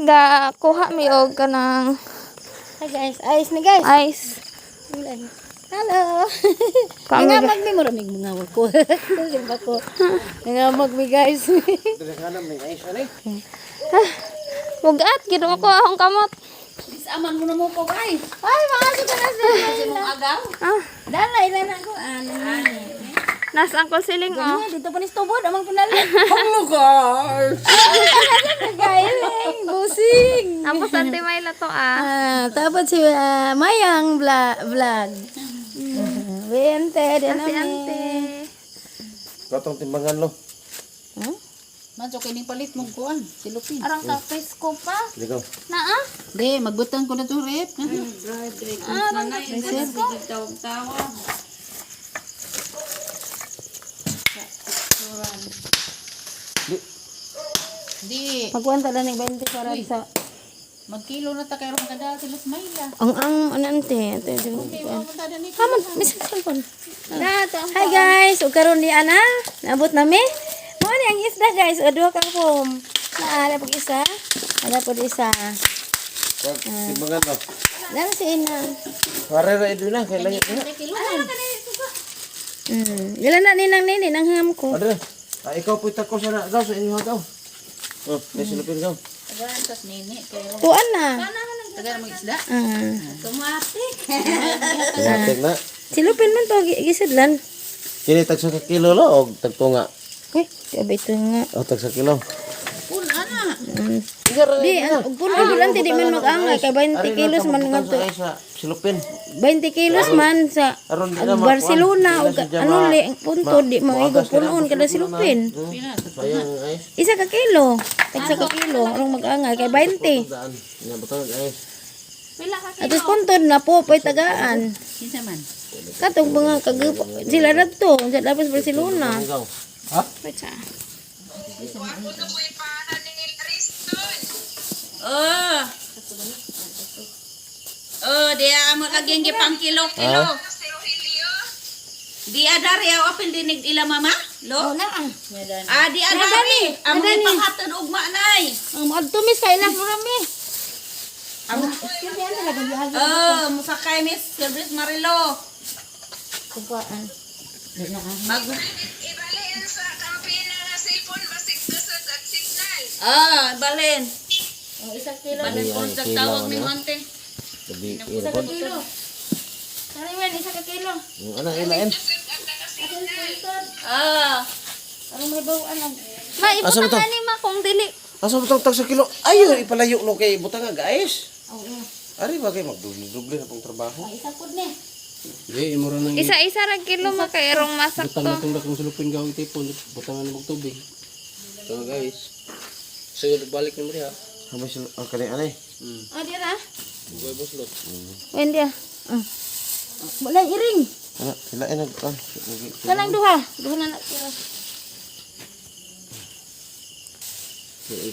Ga kuha mi og kanang Hi guys, ice ni guys. ice. Hello. Kami Nga magmi mo ramig mga ko. Simba ko. Nga magmi guys. Bugat gid ko akong kamot. Aman mo na mo ko guys. Ay, mga suka na sila. Mong agaw. Ah, Dala ila na ko ano. nas Uncle Siling oh. Ganyan, dito pa ni Stubod, amang pinali. Hello guys. Gailing, busing. Tapos Ate Myla to ah. Ah, tapos si Mayang vlog. Wente, di Si Ante. Katong timbangan lo. Huh? Man, so kining palit mong kuan, silupin. Arang ka face ko pa. Ligaw. Na ah. Di, magbutang ko na to rep. Ah, arang ka face ko. Di, Magkwenta lang ng 20 para sa magkilo na ta kay ron kada sila sa Mayla. ang ano ante, ante, ante. Pumunta na ni. Haman, miss cellphone. Hi guys, ug karon ni ana, naabot nami. Mo ni ang isda guys, o duha ka foam. Naa pag isa, ada pod isa. Timbangan lo. Dala si ina. Pare ra iduna kay layo na. Ila na ni nang nini nang ham ko. Adre. Ah, ikaw po tako sa na gaw sa inyo gaw. Oh, may silupin gaw. Tagaan tas nini kay Tuan na. tagaan mo isda. Ah. Tumatik na. Silupin man to gisidlan. Kini tag sa kilo lo og tagtunga. Uy, di ba ito nga. O tag sa kilo. Pul ana. Di, ang og puno gyud ante di man mag-angay kay 20 kilos man nga to. Sa silupin. 20 kilos man sa Aron di ang na makuan. Barcelona Di og na siya ano li ang punto di maigo punon kada silupin. Sayang ay. 1 ka kilo. Tag 1 ka kilo arong mag-angay kay 20. Daan. Nya butang ay. Pila ka Atos puntod na po pa'y tagaan. Kinsa man? Katong mga kag sila na to, sa dapat Barcelona. Gaw. Wait ah. Oh. Oh, diya amo lagi ang gipang kilo-kilo. Di adari aw apil dinig ila mama? Lo? Oh, na ah. Ah, di adari. Amo ipanghatod ugma nay. Ang magtumis kay ilang rami. Amo. Oh, musakay Miss Service Marilo. Kupaan. Mag Ibaliin sa kampina nga cellphone basig kusog at signal. Ah, balin. Ang 1 kilo. Balin ko sa tawag ni Monte. Gabi earphone. Kilo. Sariwen, 1 ka kilo. Yung ana ilain. Ah, Arong may bawaan ang Ma, Asa ba ibutang to? ani ma kung dili. Asa butang tag sa kilo? Ayo ipalayo lo kay butang nga guys. Ari ba kay magdoble-doble na pong trabaho. Isa pud ni. Di, imura nang Isa-isa ra kilo ma kay erong butang na masakto. itong dakong sulupin gawing tipon. Butang na ng tubig. So guys, so balik na mo diha. Habay sila ang kani ani. Oh, dira. Buhay buslot. Wen dia. Ah. Wala iring. Ana ilain nag ah. Kanang duha. Duha na na kilo.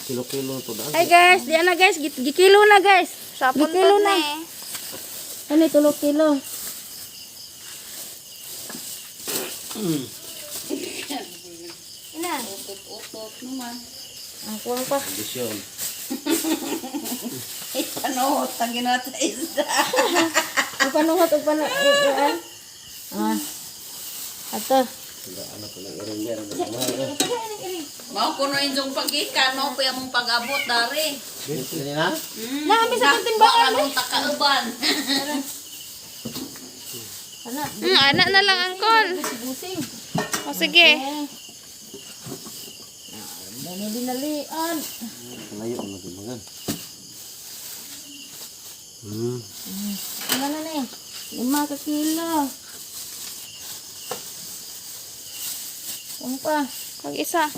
Kilo-kilo to daan. Hi guys, di na guys, gikilo na guys. Sa Gikilo puntod na. na eh. Ano 3 kilo? Ina. Utot naman. Ang kuwang pa. Kondisyon. Ipanuhot ang ginata isda. Ipanuhot og panu. Ah. Ato. Ano ko lang iring meron na. Mao kuno injong pagikan, mao pa among pag-abot dari. Dili na. Na kami sa timbangan. Wa takauban. Ana, Ana na lang angkol. busing. O sige. Dami dinalian. Layo ang timbangan. Ano na ni? 5 ka kilo. Kuwang pa. Pag isa.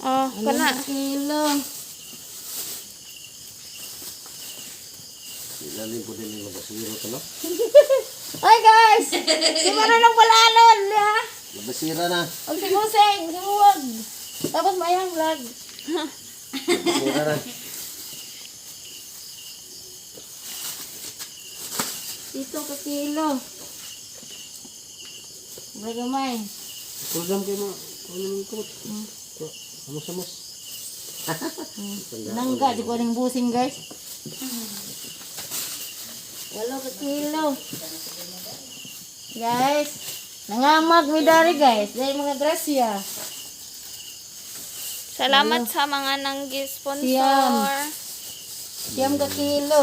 Oh, kana. 5 kilo. Ilalim po din yung labasira to no. Hi guys! Si Marunong Balalon, ha? Labasira na. Og si Buseng, si Buwag. Tapos mayang vlog. Labasira na. 7 ka kilo. Mura gamay. Program kayo mga, ano nang kumot? Amos-amos. Nangga di ko ning busing, guys. 8 ka kilo. Guys, nangamag mi dari, guys. Dahil mga grasya. Salamat sa mga nanggi-sponsor. 9 ka kilo.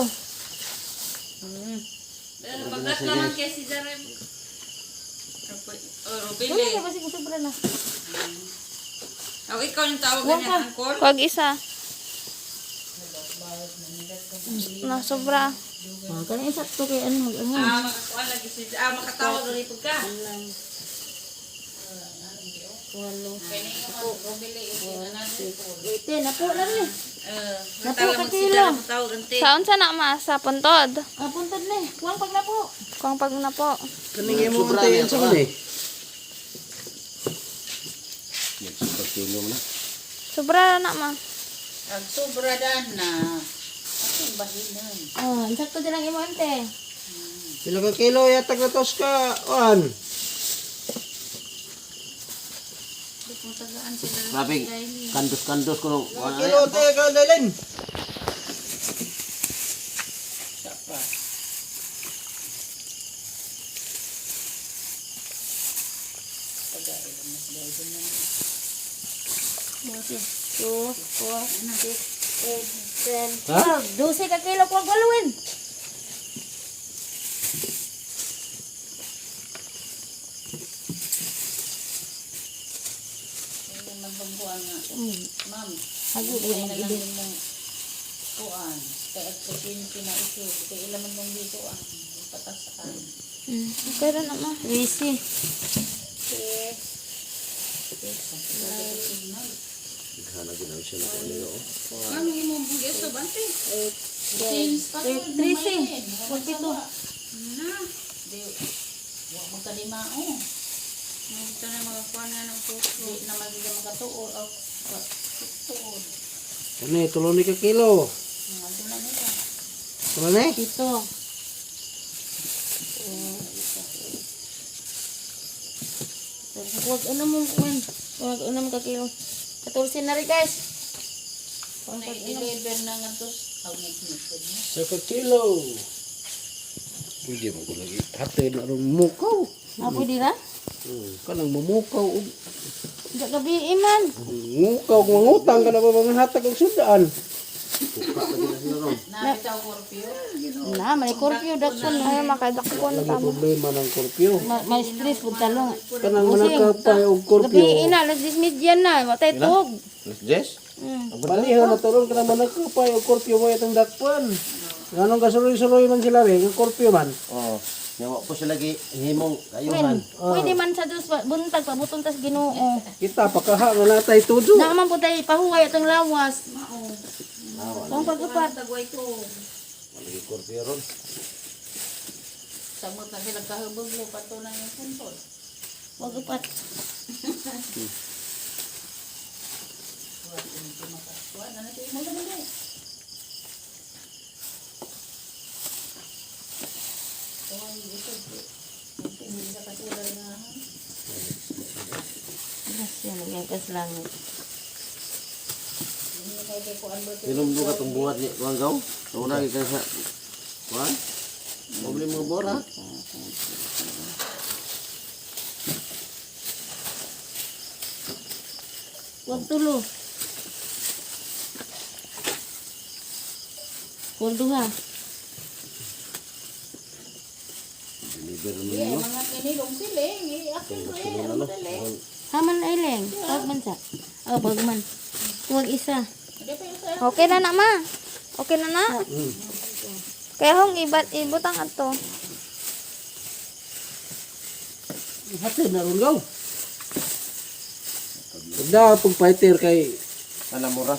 Pagkat naman kay si Darem. O, Wala Bili. na ba sobra na? O, ikaw yung tawagan niya, Angkol. Wag isa. Na sobra. Oh, kani sakto kay ano mag-angan. Ah, makakuha lagi si makatawag lagi pagka. 8. Napo na rin. Eh, Napo ka kilo. Tawag ante. Saon sa na ma sa puntod. Ah, puntod na eh. Kuwang pag napo. Kung pag na po. Kaning imo antayin sa man eh. Sobra kilo na. Sobra na ma. Ang sobra dan na. Atong bahinan. Oh, sakto din ang imo ante. Pila ka kilo yatag na tos ka on. Grabe, kandos-kandos ko nung. Kilo te ka dalin. Two, four, six, eight, 10, 12. 12 ka kilo kuwang galuin. Ma'am, Hago ko na lang mag-ibig. din mong kuan. Kaya at kusin pinaiso. Kaya ilaman mong dito ang patasan. Okay ra na ma. 13. Ano yung mong bugyas sa bante? 13. Wag pito. Na. Di, wa magkalimao. Ito na mga kuan na ng puso. Di na magiging makatuo. O, tuod. Kani tulo ni ka kilo. Ano na nila. Tulo ni? 7. Wag ano mo kuwan. Wag ano mo ka kilo. 14 na rin, guys. Na i-deliver na nga to. Ang ngit-ngit. Sa ka kilo. Pwede mo ko lagi hatid na ron mukaw. Ah, pwede na? Kanang mamukaw og Diya gabi iman. mukaw kung mangutang ka na ba mga hatag og sudaan. Nabitaw curfew. Na, may curfew dakpon. Ay makadakpon Lagi ta mo. problema ng curfew. May stress pud talong. Kanang manakapay og curfew. Gabi ina, alas 10:30 na, wa tay tuog. Jess? Baliho na turon kanang manakapay og curfew mo itong dakpan. Nganong kasuloy-suloy man sila rin, yung curfew man. Oo. Yawa po sila gi himong kayuhan. Pwede man sa Diyos buntag pabuton tas Ginoo. Kita pakaha nga natay tudo. Naaman po tayo pahuway atong lawas. Kung pag-upat. Tagway ko. Lagi curfew ron. Samot na sila kahubog lo pato na yung puntod. Wag upat. Grasya, nagyangkas langit. Inom do ka tong buhat ni kuan gaw. Una gi ka sa kuan. Problema mo bora. Wag tulo. Wag duha. Deliver mo nimo. Mga kinilong siling, eh, akin ko eh. Ano? Haman na ileng. Wag man sa. Oh, wag man. Wag isa. Okay na na ma. Okay na na. Kaya hong ibat ibutang ato. Hatid na ron gaw. Pagda pag fighter kay Ana mura.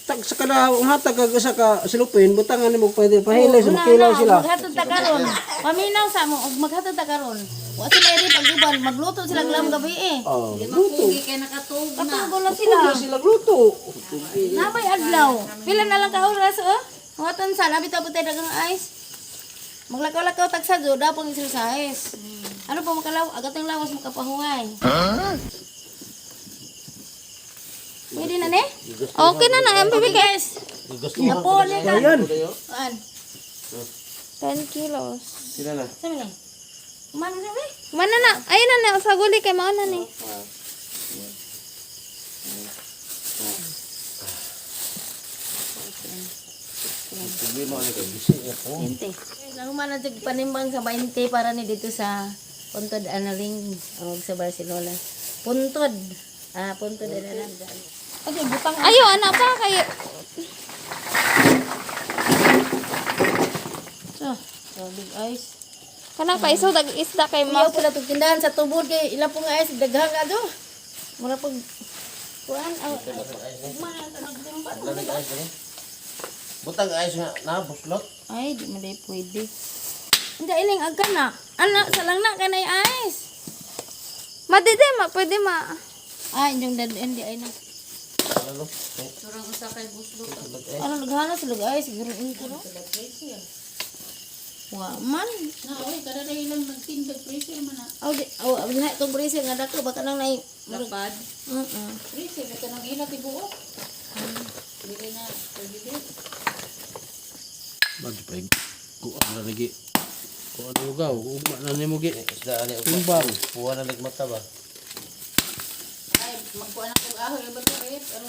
tag sa kada hatag kag usa ka silupin butangan nimo fighter pahilay sa makilaw sila. Maghatod ta karon. Paminaw sa mo og maghatod ta karon. Wa sila iri pag-uban, magluto sila glam gabi eh. Oh, luto. Kay nakatug na. Katugo na sila. Wala sila luto. Nabay adlaw. Pila na lang ka oras oh. Huwatan sa labi ta putay dagang ice. Maglakaw-lakaw tag sa do, pang exercise. Ano pa makalaw, agat ang lawas makapahuway. Pwede na ni? Okay na na, ang Okay guys. Napoli ka. Ayan. Kuan. 10 kilos. Sila na. Sa ni? Kumano sa ni? Mana na, ayun na na, sa guli kay mauna ni. Problema ani kay bisi nga po. 20. Nahuman na jud panimbang sa 20 para ni dito sa Puntod Analing o sa Barcelona. Puntod. Ah, Puntod Analing. Okay, butang. Ayo, anak pa kay So, oh, big eyes. kana pa iso dag isda kay Kuya ma. pala itong tindahan sa tubod kay ila po nga ayos daghang ka do. Mura pag kuan aw. Lamig ayos ni. Butang ayos nga na buslot. Ay, di man day pwede. Hindi iling agka na. Ana sa lang na kanay ayos. Madide ma, pwede ma. Ay, inyong dad hindi ay na. Ano? Surang usa kay buslot. Ano naghana sa lug ay siguro inko no. Wa man. Na oy kada dahil lang nagtindag freezer man na. Aw di aw na itong bracer nga dako baka nang nay. Lapad. Mm. Freezer ka nang ila tibuok. Dili na pwede di. Magpag kuan na lagi. Kuan mo gaw, ugma na nimo gi. Isda ani ugma. Timbang. Puwa na nagmata ba? Ay magkuan ako ahoy ba to rep. Ano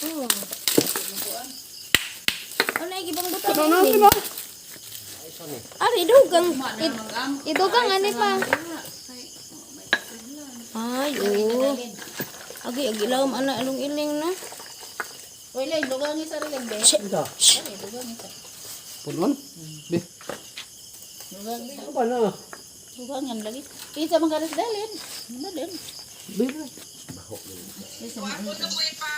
Oh. magkuan? Ano ay gibang butang ini? Ari dugang. Ma na mag-am. Idugang ani pa. Ay, oo. Agi agi lawom ana along iling no. Oy lay dugang isa rin be. Ita. Ay dugang isa. Punon. Be. Dugang isa. Ano ba na? Dugangan lagi. Kinsa man garas dalin. Ano din? Be. Wa ko to ko'y pa